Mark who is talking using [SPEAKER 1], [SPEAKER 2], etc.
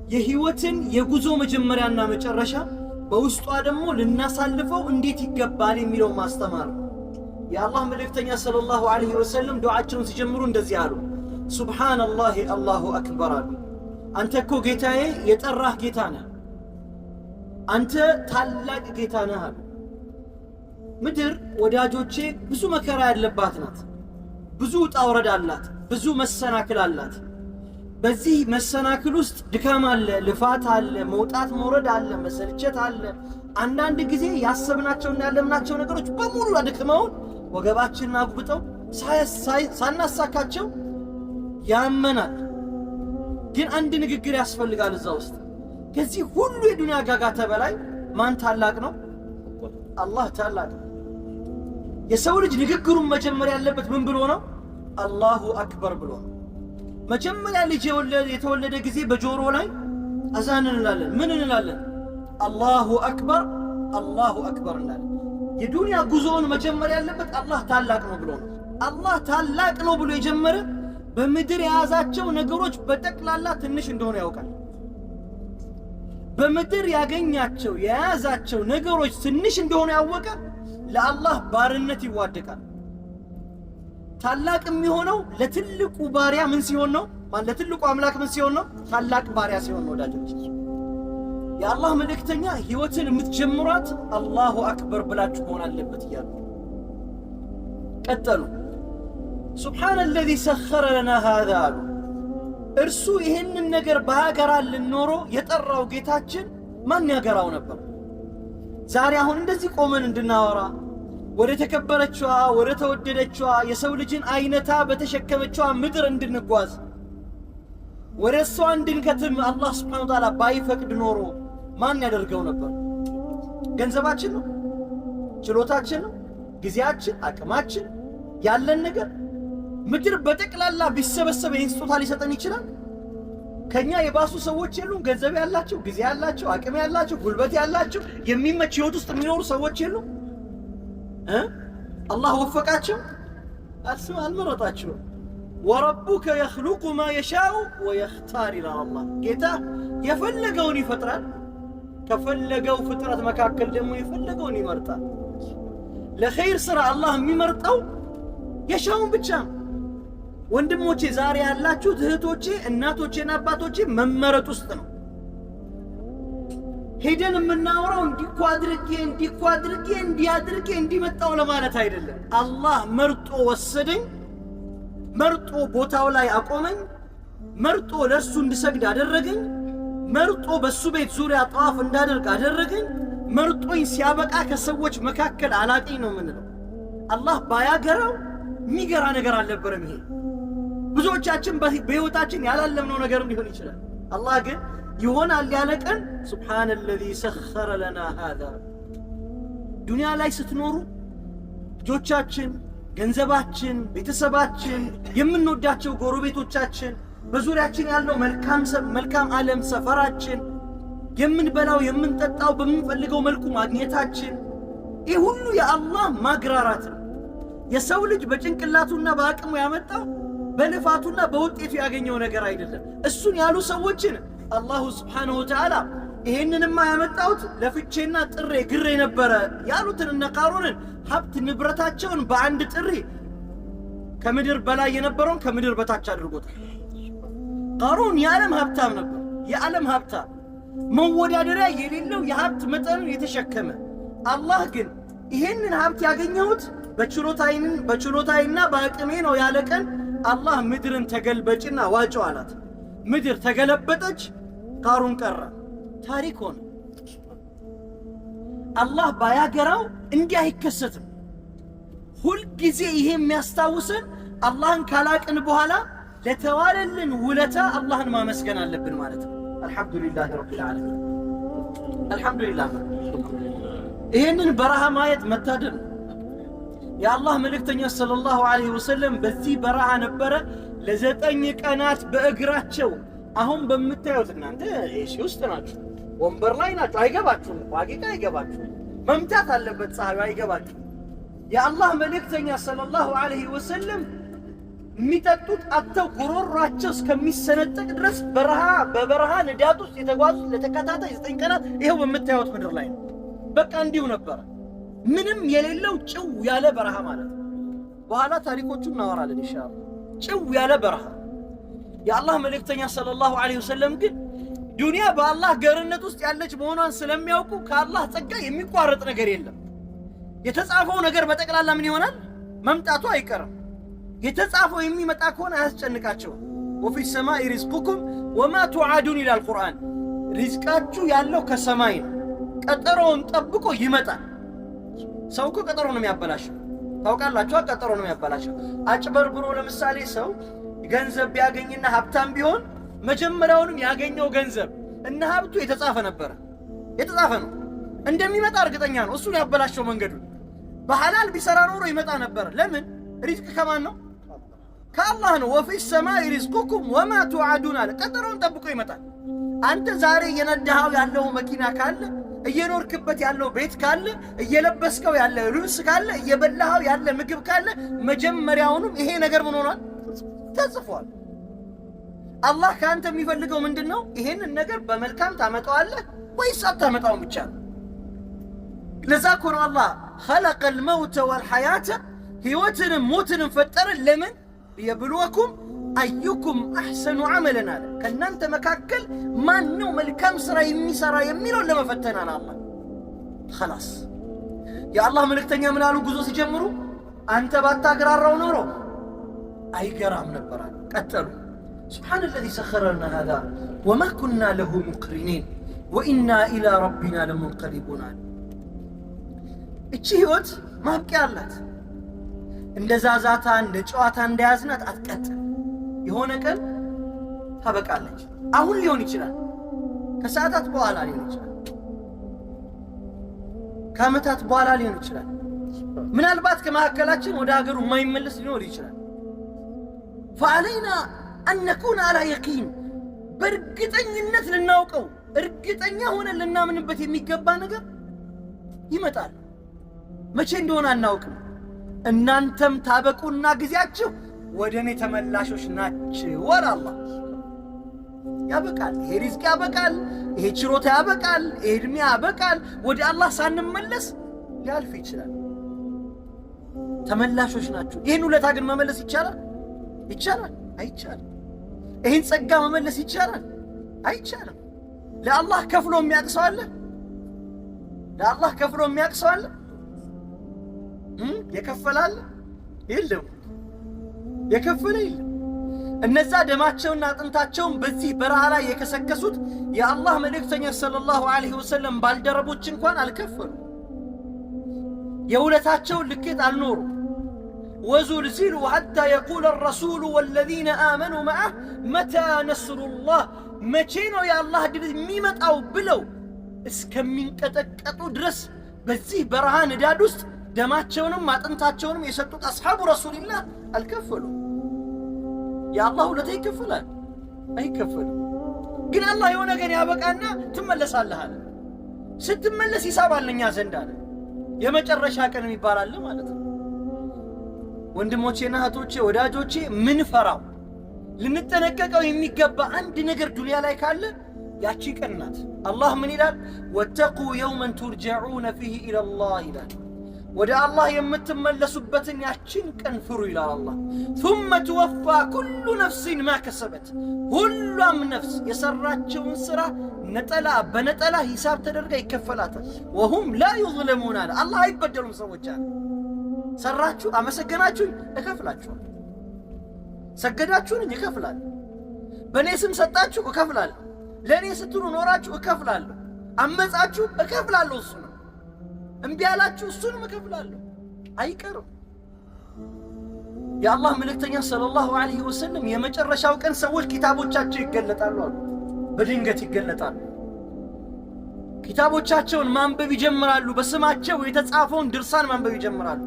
[SPEAKER 1] የህይወትን የጉዞ መጀመሪያና መጨረሻ በውስጧ ደግሞ ልናሳልፈው እንዴት ይገባል የሚለው ማስተማር ነው። የአላህ መልእክተኛ صلى الله عليه وسلم ዱዓቸውን ሲጀምሩ እንደዚህ አሉ፣ سبحان الله الله أكبر አሉ። አንተ እኮ ጌታዬ የጠራህ ጌታ ነህ፣ አንተ ታላቅ ጌታ ነህ አሉ። ምድር ወዳጆቼ ብዙ መከራ ያለባት ናት። ብዙ ውጣ ውረድ አላት። ብዙ መሰናክል አላት። በዚህ መሰናክል ውስጥ ድካም አለ፣ ልፋት አለ፣ መውጣት መውረድ አለ፣ መሰልቸት አለ። አንዳንድ ጊዜ ያሰብናቸውና ያለምናቸው ነገሮች በሙሉ አድክመውን ወገባችንን አጉብጠው ሳናሳካቸው ያመናል። ግን አንድ ንግግር ያስፈልጋል እዛ ውስጥ። ከዚህ ሁሉ የዱንያ ጋጋታ በላይ ማን ታላቅ ነው? አላህ ታላቅ ነው። የሰው ልጅ ንግግሩን መጀመር ያለበት ምን ብሎ ነው? الله أكبر ብሎ ነው። መጀመሪያ ልጅ የተወለደ ጊዜ በጆሮ ላይ አዛን እንላለን። ምን እንላለን? الله أكبر الله أكبر እንላለን። የዱንያ ጉዞውን መጀመር ያለበት አላህ ታላቅ ነው ብሎ ነው። አላህ ታላቅ ነው ብሎ የጀመረ በምድር የያዛቸው ነገሮች በጠቅላላ ትንሽ እንደሆነ ያውቃል። በምድር ያገኛቸው የያዛቸው ነገሮች ትንሽ እንደሆነ ያወቀ ለአላህ ባርነት ይዋደቃል። ታላቅ የሚሆነው ለትልቁ ባሪያ ምን ሲሆን ነው? ማን ለትልቁ አምላክ ምን ሲሆን ነው? ታላቅ ባሪያ ሲሆን ነው። ወዳጆች፣ የአላህ መልእክተኛ ህይወትን የምትጀምሯት الله أكبر ብላችሁ መሆን አለበት እያሉ ቀጠሉ። سبحان الذي سخر لنا هذا አሉ። እርሱ ይህንን ነገር ባያገራልን ኖሮ የጠራው ጌታችን ማን ያገራው ነበር? ዛሬ አሁን እንደዚህ ቆመን እንድናወራ ወደ ተከበረችዋ፣ ወደ ተወደደችዋ፣ የሰው ልጅን አይነታ በተሸከመችዋ ምድር እንድንጓዝ፣ ወደ እሷ እንድንከትም አላህ سبحانه وتعالى ባይፈቅድ ኖሮ ማን ያደርገው ነበር? ገንዘባችን ነው? ችሎታችን ነው? ጊዜያችን፣ አቅማችን፣ ያለን ነገር ምድር በጠቅላላ ቢሰበሰብ ይህን ስጦታ ሊሰጠን ይችላል? ከኛ የባሱ ሰዎች የሉም? ገንዘብ ያላቸው፣ ጊዜ ያላቸው፣ አቅም ያላቸው፣ ጉልበት ያላቸው፣ የሚመች ህይወት ውስጥ የሚኖሩ ሰዎች የሉም? እ አላህ ወፈቃቸው? አልመረጣቸውም። وربك يخلق ما يشاء ويختار ይላል አላህ። ጌታ የፈለገውን ይፈጥራል፣ ከፈለገው ፍጥረት መካከል ደግሞ የፈለገውን ይመርጣል። ለኸይር ስራ አላህ የሚመርጠው የሻውን ብቻ። ወንድሞቼ፣ ዛሬ ያላችሁት እህቶቼ፣ እናቶቼና አባቶቼ መመረጥ ውስጥ ነው። ሄደን የምናወራው እንዲኮ አድርጌ፣ እንዲኮ አድርጌ፣ እንዲህ አድርጌ እንዲመጣው ለማለት አይደለም። አላህ መርጦ ወሰደኝ፣ መርጦ ቦታው ላይ አቆመኝ፣ መርጦ ለእርሱ እንድሰግድ አደረገኝ፣ መርጦ በሱ ቤት ዙሪያ ጠዋፍ እንዳደርግ አደረገኝ፣ መርጦኝ ሲያበቃ ከሰዎች መካከል አላቀኝ ነው የምንለው። አላህ ባያገራው የሚገራ ነገር አልነበረም። ይሄ ብዙዎቻችን በሕይወታችን ያላለምነው ነገርም ሊሆን ይችላል። አላህ ግን ይሆናል ያለ ቀን سبحان الذي سخر لنا هذا። ዱንያ ላይ ስትኖሩ ልጆቻችን፣ ገንዘባችን፣ ቤተሰባችን፣ የምንወዳቸው ጎረቤቶቻችን፣ በዙሪያችን ያለው መልካም ዓለም፣ ሰፈራችን፣ የምንበላው የምንጠጣው በምንፈልገው መልኩ ማግኘታችን ይህ ሁሉ የአላህ ማግራራት ነው። የሰው ልጅ በጭንቅላቱና በአቅሙ ያመጣው፣ በልፋቱና በውጤቱ ያገኘው ነገር አይደለም። እሱን ያሉ ሰዎችን الله سبحانه وتعالى ይሄንንማ ያመጣሁት ለፍቼና ጥሬ ግሬ ነበረ ያሉትን እነ ቃሩንን ሀብት ንብረታቸውን በአንድ ጥሪ ከምድር በላይ የነበረውን ከምድር በታች አድርጎታል። ቃሩን የዓለም ሀብታም ነበር። የዓለም ሀብታም፣ መወዳደሪያ የሌለው የሀብት መጠኑን የተሸከመ። አላህ ግን ይሄንን ሀብት ያገኘሁት በችሎታዬና በአቅሜ ነው ያለ ቀን አላህ ምድርን ተገልበጭና ዋጨው አላት። ምድር ተገለበጠች፣ ቃሩን ቀረ፣ ታሪክ ሆነ። አላህ ባያገራው እንዲህ አይከሰትም። ሁልጊዜ ይሄ የሚያስታውሰን አላህን ካላቅን በኋላ ለተዋለልን ውለታ አላህን ማመስገን አለብን ማለት ነው። الحمد لله رب العالمين፣ الحمد لله። ይሄንን በረሃ ማየት መታደል ነው። የአላህ መልእክተኛ صلى الله عليه وسلم በዚህ በረሃ ነበረ ለ9 ቀናት በእግራቸው። አሁን በምታዩት እናንተ AC ውስጥ ናችሁ፣ ወንበር ላይ ናችሁ። አይገባችሁም እኮ ሀቂቃ አይገባችሁም። መምታት አለበት ፀሐዩ፣ አይገባችሁም። የአላህ መልእክተኛ صلى الله عليه وسلم የሚጠጡት አጥተው ጉሮሯቸው እስከሚሰነጠቅ ድረስ በረሃ በበረሃ ንዳድ ውስጥ የተጓዙት ለተከታታይ 9 ቀናት ይኸው በምታዩት ምድር ላይ ነው። በቃ እንዲሁ ነበረ። ምንም የሌለው ጭው ያለ በረሃ ማለት ነው። በኋላ ታሪኮቹን እናወራለን ኢንሻአላህ። ጭው ያለ በረሃ። የአላህ መልእክተኛ ሰለላሁ ዐለይሂ ወሰለም ግን ዱንያ በአላህ ገርነት ውስጥ ያለች መሆኗን ስለሚያውቁ ከአላህ ጸጋ የሚቋረጥ ነገር የለም። የተጻፈው ነገር በጠቅላላ ምን ይሆናል? መምጣቱ አይቀርም። የተጻፈው የሚመጣ ከሆነ አያስጨንቃቸውም። وفي السماء رزقكم وما توعدون ይላል ቁርአን። ሪዝቃችሁ ያለው ከሰማይ ነው። ቀጠሮውን ጠብቆ ይመጣል። ሰው እኮ ቀጠሮ ነው የሚያበላሸው። ታውቃላችሁ፣ ቀጠሮ ነው የሚያበላሸው። አጭበርብሮ ለምሳሌ ሰው ገንዘብ ቢያገኝና ሀብታም ቢሆን መጀመሪያውንም ያገኘው ገንዘብ እና ሀብቱ የተጻፈ ነበረ፣ የተጻፈ ነው። እንደሚመጣ እርግጠኛ ነው። እሱን ያበላሸው መንገዱን። በሐላል ቢሰራ ኖሮ ይመጣ ነበር። ለምን? ሪዝቅ ከማን ነው? ከአላህ ነው። وفي السماء رزقكم وما توعدون አለ። ቀጠሮውን ጠብቆ ይመጣል። አንተ ዛሬ እየነዳኸው ያለው መኪና ካለ፣ እየኖርክበት ያለው ቤት ካለ፣ እየለበስከው ያለ ልብስ ካለ፣ እየበላኸው ያለ ምግብ ካለ መጀመሪያውኑም ይሄ ነገር ምን ሆኗል? ተጽፏል። አላህ ከአንተ የሚፈልገው ምንድን ነው? ይሄንን ነገር በመልካም ታመጣዋለህ ወይስ አታመጣውም ብቻ ነው። ለዛ እኮ ነው አላህ خلق الموت والحياة ህይወትንም ሞትንም ፈጠረ። ለምን? ليبلوكم أيكم أحسن عملا አለ። ከእናንተ መካከል ማን ነው መልካም ሥራ የሚሠራ የሚለውን ለመፈተን አለ አላህ። خلاص፣ የአላህ መልእክተኛ ምን አሉ? ጉዞ ሲጀምሩ አንተ ባታግራራው ኖሮ አይገራም ነበር አሉ። ቀጠሉ። سبحان الذي سخر لنا هذا وما كنا له مقرنين وإنا إلى ربنا لمنقلبون አሉ። እቺ ህይወት ማብቂያ አላት። እንደ ዛዛታ እንደ ጨዋታ እንደያዝናት አትቀጥል። የሆነ ቀን ታበቃለች። አሁን ሊሆን ይችላል፣ ከሰዓታት በኋላ ሊሆን ይችላል፣ ከዓመታት በኋላ ሊሆን ይችላል። ምናልባት ከመካከላችን ወደ ሀገሩ የማይመለስ ሊኖር ይችላል። فعلينا أن نكون على يقين፣ በእርግጠኝነት ልናውቀው፣ እርግጠኛ ሆነን ልናምንበት የሚገባ ነገር ይመጣል። መቼ እንደሆነ አናውቅም። እናንተም ታበቁና ጊዜያችሁ ወደ እኔ ተመላሾች ናችሁ አለ አላህ። ያበቃል። ይሄ ሪዝቅ ያበቃል። ይሄ ችሮታ ያበቃል። ይሄ ዕድሜ ያበቃል። ወደ አላህ ሳንመለስ ሊያልፍ ይችላል። ተመላሾች ናችሁ። ይህን ውለታ ግን መመለስ ይቻላል? ይቻላል? አይቻልም። ይህን ጸጋ መመለስ ይቻላል? አይቻልም። ለአላህ ከፍሎ የሚያውቅ ሰው አለ? ለአላህ ከፍሎ የሚያውቅ ሰው አለ? የከፈለ አለ? የለም። የከፈለ የለም። እነዛ ደማቸውና አጥንታቸውን በዚህ በረሃ ላይ የከሰከሱት የአላህ መልእክተኛ ሰለላሁ ዐለይሂ ወሰለም ባልደረቦች እንኳን አልከፈሉ። የውለታቸውን ልኬት አልኖሩ። وزلزلوا حتى يقول الرسول والذين آمنوا معه متى نصر الله፣ መቼ ነው የአላህ ድል የሚመጣው ብለው እስከሚንቀጠቀጡ ድረስ በዚህ በረሃ ንዳድ ውስጥ ደማቸውንም አጥንታቸውንም የሰጡት አስሓቡ ረሱሊላህ አልከፈሉም። የአላህ ውለታ ይከፈላል? አይከፈልም። ግን አላህ የሆነ ቀን ያበቃና ትመለሳለህ አለ። ስትመለስ ሂሳብ አለ እኛ ዘንድ አለ። የመጨረሻ ቀን የሚባል አለ ማለት ነው። ወንድሞቼና እህቶቼ፣ ወዳጆቼ፣ ምን ፈራው ልንጠነቀቀው የሚገባ አንድ ነገር ዱንያ ላይ ካለ ያቺ ቀን ናት። አላህ ምን ይላል? واتقوا يوما ترجعون فيه إلى الله ይላል። ወደ አላህ የምትመለሱበትን ያችን ቀን ፍሩ ይላል አላህ። ثم توفى كل نفس ما كسبت፣ ሁሏም ነፍስ የሰራቸውን ሥራ ነጠላ በነጠላ ሂሳብ ተደርጋ ይከፈላታል። وهم لا يظلمون አለ አላህ፣ አይበደሉም ሰዎች አለ። ሰራችሁ፣ አመሰገናችሁኝ፣ እከፍላችኋል። ሰገዳችሁኝ፣ እከፍላለሁ። በእኔ ስም ሰጣችሁ፣ እከፍላለሁ። ለእኔ ስትሉ ኖራችሁ፣ እከፍላለሁ። አመጻችሁ፣ እከፍላለሁ። እሱ ነው። እምቢ ያላችሁ፣ እሱንም እከፍላለሁ። አይቀርም። የአላህ መልእክተኛ ሰለላሁ ዐለይሂ ወሰለም የመጨረሻው ቀን ሰዎች ኪታቦቻቸው ይገለጣሉ አሉ። በድንገት ይገለጣሉ። ኪታቦቻቸውን ማንበብ ይጀምራሉ። በስማቸው የተጻፈውን ድርሳን ማንበብ ይጀምራሉ።